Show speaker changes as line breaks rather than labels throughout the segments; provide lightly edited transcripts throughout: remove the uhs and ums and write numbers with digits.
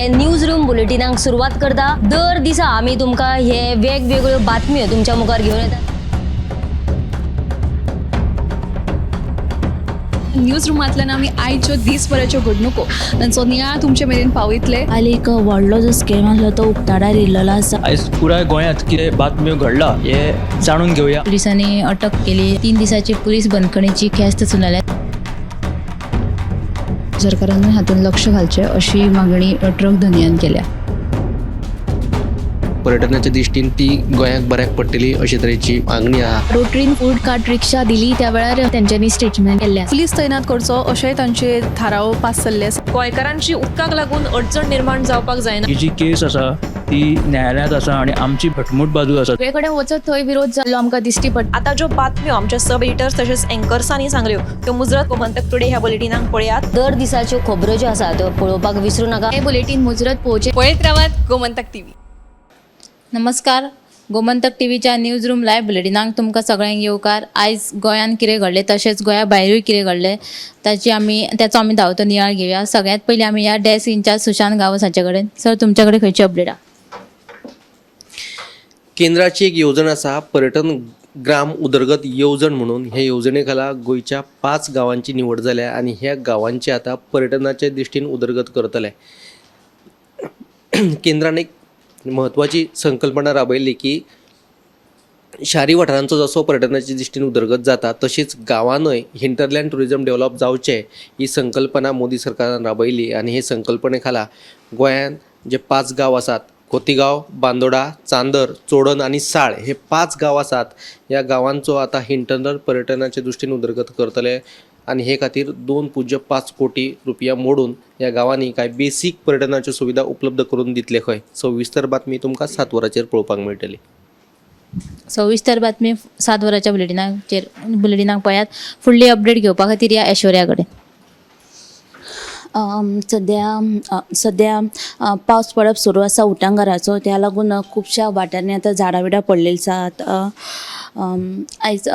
News room बुलेटिनाक सुरवात करता. दर दिसा आमी तुमकां हे वेगवेगळ्यो बातम्यो तुमच्या मुखार घेवन येतात.
न्यूज रुमांतल्यान आमी आयच्यो दीसभराच्यो घडणुको तांचो नियाळ तुमचे मेरेन पावयतले.
काल एक व्हडलो जो स्कॅम आसलो तो उक्ताडार येयल्लो आसा.
आयज पुराय गोंयांत कितें बातम्यो घडला हे जाणून घेवया.
पोलिसांनी अटक केली. 3 दिसाची पोलीस बंदखणीची ख्यास्त सुनायल्या.
सरकारान हातूंत लक्ष घालचें अशी मागणी ट्रक धनयान केल्या.
पर्यटनाच्या दृश्टीन ती गोंयाक बऱ्याक पडटली अशे तरेची मागणी आहा.
रोटरीन फूड कार्ट रिक्षा दिली त्या वेळार तेंच्यांनी स्टेटमेंट केल्लें आसा.
पुलीस तैनात करचो अशेंय तांचे थाराव पास जाल्ले आसा.
गोंयकारांची उदकाक लागून अडचण निर्माण जावपाक जायना.
ही जी केस आसा ती न्यायालयांत आसा आनी आमची घटमूट बाजू आसा.
सगळे कडेन वचत थंय विरोध जाल्लो आमकां दिश्टी पडटा.
आतां ज्यो बातम्यो आमच्या सब एडिटर्स तशेंच एंकर्सांनी सांगल्यो त्यो मुजरत गोमंतक टुडे ह्या बुलेटिनाक पळयात.
दर दिसाच्यो खबरो ज्यो आसा त्यो पळोवपाक विसरू नाका.
हें बुलेटीन मुजरत पळोवचें.
पळयत रावात गोमंतक टीव्ही.
नमस्कार, गोमंतक टीव्हीच्या न्यूज रूम लायव्ह बुलेटिनाक तुमकां सगळ्यांक येवकार. आयज गोंयांत कितें घडलें तशेंच गोंया भायरूय कितें घडलें ताचो आमी धांवतो नियाळ घेवया. सगळ्यांत पयलीं आमी ह्या डेस्क इन्चार्ज सुशांत गांवस हांचे कडेन. सर, तुमच्या कडेन खंयची अपडेट आहा?
केंद्राची एक येवजण आसा, पर्यटन ग्राम उदरगत येवजण म्हणून. हे येवजणे खाला गोंयच्या 5 गांवांची निवड जाल्या आनी ह्या गांवांची आतां पर्यटनाचे दृश्टीन उदरगत करतले. केंद्रान एक म्हत्वाची संकल्पना राबयल्ली की शारी वाठारांचो जसो पर्यटनाच्या दृश्टीन उदरगत जाता तशीच गांवांनूय हिंटरलँड ट्युरिजम डेवलप जावचें ही संकल्पना मोदी सरकारान राबयली आनी हे संकल्पने खाला गोंयांत जे 5 गांव आसात, खोतीगांव, बांदोडा, चांदर, चोडण आनी साळ हे 5 गांव आसात. ह्या गांवांचो आतां हिंटरलँड पर्यटनाच्या दृश्टीन उदरगत करतले आनी हे खातीर 2.5 कोटी रुपया मोडून ह्या गांवांनी कांय बेसीक पर्यटनाच्यो सुविधा उपलब्ध करून दितले खंय. सविस्तर बातमी तुमकां 7 वरांचेर पळोवपाक मेळटली.
सविस्तर बातमी 7 वरांच्या बुलेटिनाक पळयात. फुडली अपडेट घेवपा खातीर ह्या ऐश्वर्या कडेन.
सद्या सद्या पावस पडप सुरू आसा उटांगाराचो, त्या लागून खुबश्या वाठारांनी आतां झाडां बिडां पडलेलीं आसात. आयज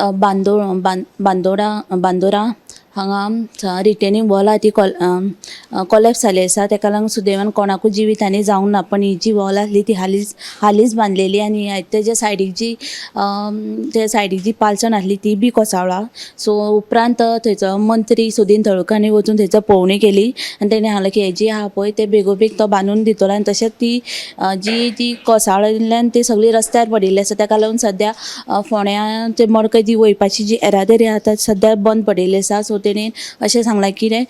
बांदोडा हांगा रिटेनींग वॉल आहा ती कोलॅप्स जाली आसा. तेका लागून सुदैवान कोणाकूय जिवीत हानी जावंक ना, पण ही जी वॉल आसली ती हालींच हालींच बांदलेली आनी तेज्या सायडीक जी ते सायडीक जी पालसण आसली ती बी कोसळ्ळा. सो उपरांत थंयचो मंत्री सुदीन थळकांनी वचून थंयचो पळोवणी केली आनी तेणें सांगलें की हें जी आहा पळय तें बेगोबेग तो बांदून दितलो आनी तशेंच ती जी ती कोसळिल्ल्यान ती सगळी रस्त्यार पडिल्ली आसा. तेका लागून सद्या फोंड्यां ते मडकय जी वयपाची जी येरादारी आहा आतां सद्या बंद पडिल्ली आसा. सो तेणें अशें सांगलां कितें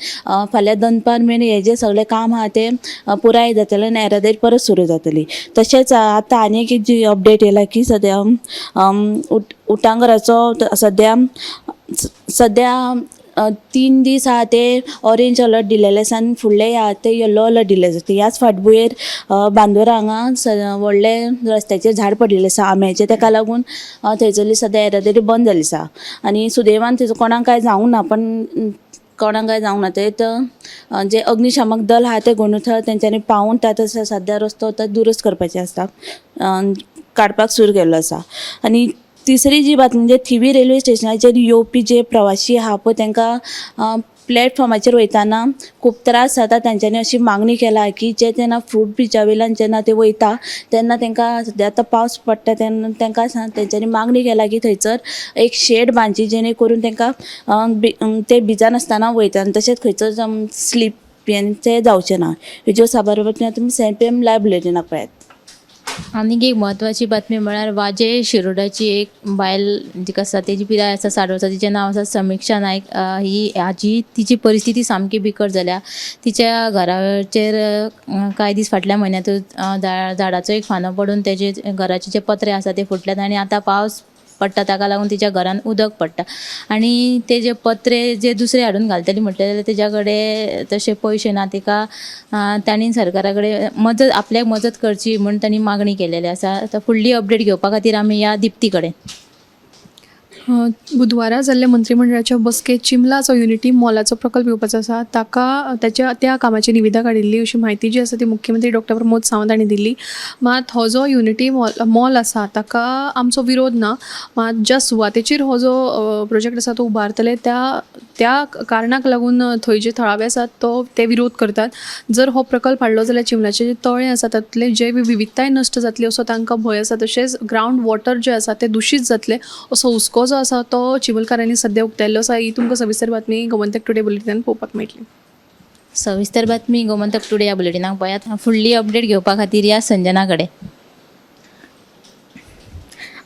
फाल्यां दनपार मेरेन हें जें सगळें काम आहा तें पुराय जातलें आनी येरादारी परत सुरू जातली. तशेंच आतां आनी एक जी अपडेट येयला की सद्या उटांगराचो सद्या सद्या 3 दीस आहा ते ऑरेंज अलर्ट दिलेले आसा आनी फुडले आहा ते येल्लो अलर्ट दिल्ले आसा. ह्याच फाटभुंयेर बांदोरा हांगा व्हडले रस्त्याचेर झाड पडिल्लें आसा आंब्याचें, तेका लागून थंयसरली सद्या येरादारी बंद जाल्ली आसा आनी सुदैवान थंयसर कोणाक कांय जावंक ना, पण कोणाक कांय जावंक ना. ते जे अग्निशामक दल आहा ते घडणूक तेंच्यांनी पावून आतां सद्या रस्तो आतां दुरुस्त करपाचें आसता, काडपाक सुरू केल्लो आसा. आनी तिसरी जी बातमी म्हणजे थिवी रेल्वे स्टेशनाचेर येवपी जे प्रवाशी आहा पळय तेंकां प्लॅटफॉर्माचेर वयताना खूब त्रास जाता. तेंच्यांनी अशी मागणी केला की जे जेन्ना फ्रूट ब्रिजा वयल्यान जेन्ना ते वयता तेन्ना तेंकां सद्या आतां पावस पडटा तेन्ना तेंकां तेंच्यांनी मागणी केला की थंयसर एक शेड बांदची जेणे करून तेंकां ते भिजनासतना वयता आनी तशेंच खंयचो स्लीप ते जावचें ना. ह्यो साबार बातम्यो तुमी 7 PM live बुलेटिनाक पळयात.
आनीक एक म्हत्वाची बातमी म्हळ्यार वाजे शिरोडाची एक बायल जिका आसा तेजी पिराय आसा 60 वर्सां, तिचें नांव आसा समिक्षा नायक. ही हाजी तिची परिस्थिती सामकी बिकट जाल्या. तिच्या घराचेर कांय दीस फाटल्या म्हयन्यांतूच झाडाचो एक फांदो पडून तेजे घराचे जे पत्रे आसा ते फुटल्यात आनी आतां पावस पडटा ताका लागून तिच्या घरान उदक पडटा आनी ते जे पत्रे जे दुसरे हाडून घालतली म्हटलें जाल्यार तेज्या कडेन तशे पयशे ना. तिका तांणी सरकारा कडेन मदत आपल्याक मदत करची म्हूण तांणी मागणी केलेली आसा. आतां फुडली अपडेट घेवपा खातीर आमी ह्या दिप्ती कडेन.
बुधवारा जाल्ल्या मंत्रीमंडळाच्या बसकेत चिमला जो युनिटी मॉलाचो प्रकल्प येवपाचो आसा ताका ताच्या त्या कामाची निविदा काडिल्ली अशी म्हायती जी आसा ती मुख्यमंत्री डॉक्टर प्रमोद सावंत हांणी दिल्ली. मात हो जो युनिटी मॉल आसा ताका आमचो विरोध ना, मात ज्या सुवातेचेर हो जो प्रोजेक्ट आसा तो उबारतले त्या कारणाक लागून थंय जे थळावे आसात तो ते विरोध करतात. जर हो प्रकल्प हाडलो जाल्यार चिमलाचे जे तळें आसा तातूंतले जैव विविधताय नश्ट जातली असो तांकां भंय आसा. तशेंच ग्रावंड वॉटर जें आसा तें दुशीत जातलें असो हुस्को जो आसा तो चिमलकारांनी सद्या उक्तायल्लो आसा. ही तुमकां सविस्तर बातमी गोमंतक टुडे बुलेटिनान पळोवपाक मेळटली.
सविस्तर बातमी गोमंतक टुडे ह्या बुलेटिनाक पळयात. फुडली अपडेट घेवपा खातीर या संजना कडेन.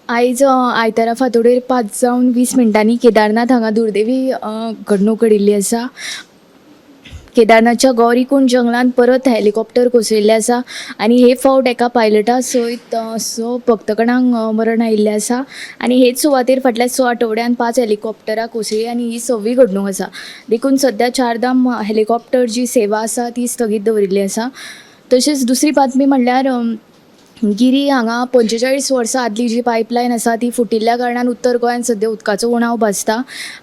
आयज आयतारा फांतोडेर 5:20 केदारनाथ हांगा दुर्दैवी घडणूक घडिल्ली आसा. केदारनाथच्या गौरीकुंड जंगलांत परत हेलिकॉप्टर कोसळिल्लें आसा आनी हे फावट एका पायलटा सयत 6 भक्तगणांक मरण आयिल्लें आसा आनी हेच सुवातेर फाटल्या 6 आठवड्यान 5 हेलिकॉप्टरां कोसळ्ळी आनी ही सवी घडणूक आसा. देखून सद्या चारधाम हेलिकॉप्टर जी सेवा आसा ती स्थगीत दवरिल्ली आसा. तशेंच दुसरी बातमी म्हणल्यार गिरी हांगा 45 वर्सां आदली जी पायपलायन आसा ती फुटिल्ल्या कारणान उत्तर गोंयांत सद्या उदकाचो उणाव भासता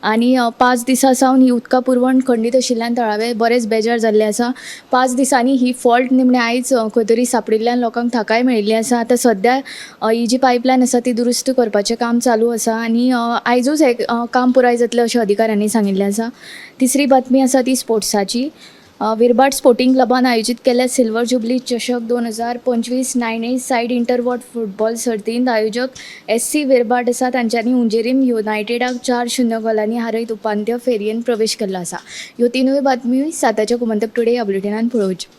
आनी 5 दिसां सावन ही उदका पुरवण खंडीत आशिल्ल्यान थळावे बरेच बेजार जाल्ले आसा. 5 दिसांनी ही फॉल्ट निमणे आयज खंय तरी सांपडिल्ल्यान लोकांक थाकाय मेळिल्ली आसा. आतां सद्या ही जी पायपलायन आसा ती दुरुस्त करपाचें काम चालू आसा आनी आयजूच हें काम पुराय जातलें अशें अधिकाऱ्यांनी सांगिल्लें आसा. तिसरी बातमी आसा ती स्पोर्ट्साची. विरभाट स्पोर्टिंग क्लबान आयोजीत केल्ल्या सिल्वर जुबली चषक 2025 9A side इंटरवॉर्ड फुटबॉल सर्तींत आयोजक SC विरभाट आसा तांच्यांनी उंजेरीम युनायटेडाक 4-0 गोलांनी हारयत उपांत्य फेरयेन प्रवेश केल्लो आसा. ह्यो तिनूय बातमी 7 गोमंतक टुडे ह्या बुलेटिनान पळोवच्यो.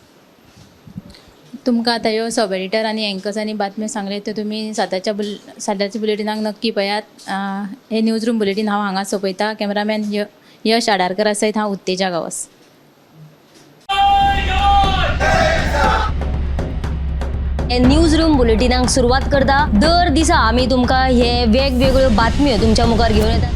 तुमकां आतां ह्यो सब एडिटर आनी एंकर्सांनी बातम्यो सांगल्यो त्यो तुमी 7च्या बुलेटिनाक नक्की पळयात. हे न्यूज रूम बुलेटीन हांव हांगा सोंपयता. कॅमेरामॅन यश आडारकरा सयत हांव उत्तेजा गांवस.
न्यूज रूम बुलेटिनाक सुरवात करता. दर दिसा आमी तुमकां हे वेगवेगळ्यो बातम्यो तुमच्या मुखार घेवन येतात.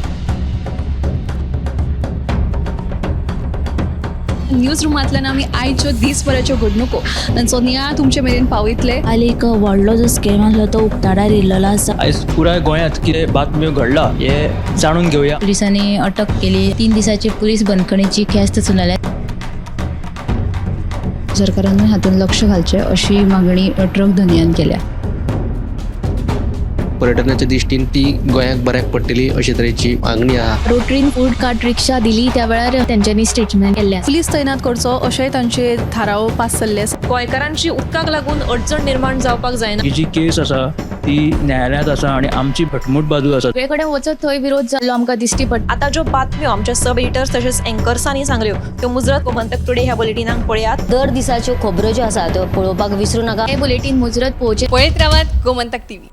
न्यूज रुमांतल्यान आमी आयच्यो दीसभराच्यो घडणुको तांचो नियाळ तुमचे मेरेन पावयतले.
काल एक व्हडलो जो स्कॅम आसलो तो उक्ताडार येयल्लो आसा.
आयज पुराय गोंयांत कितें बातम्यो घडला हे जाणून घेवया.
पुलिसांनी अटक केली. 3 दिसाची पुलीस बंदखणीची ख्यास्त सुनायल्या.
सरकारानूय हातूंत लक्ष घालचें अशी मागणी ट्रक धनयान केल्या.
पर्यटनाच्या दृश्टीन ती गोंयाक बऱ्याक पडटली अशे तरेची मागणी आहा.
रोटरीन फूड कार्ट रिक्षा दिली त्या वेळार तेंच्यांनी स्टेटमेंट केल्लें आसा.
पुलीस तैनात करचो अशेंय तांचे थाराव पास जाल्ले आसा.
गोंयकारांची उदकाक लागून अडचण निर्माण जावपाक जायना.
ही जी केस आसा ती न्यायालयांत आसा आनी आमची घटमूट बाजू आसा.
सगळे कडेन वचत थंय विरोध जाल्लो आमकां दिश्टी पडटा.
आतां ज्यो बातम्यो आमच्या सब एडिटर्स तशेंच एंकर्सांनी सांगल्यो त्यो मुजरत गोमंतक टुडे ह्या बुलेटिनाक पळयात.
दर दिसाच्यो खबरो ज्यो आसा त्यो पळोवपाक विसरू नाका.
हें बुलेटीन मुजरत पळोवचें.
पळयत रावात गोमंतक टीव्ही.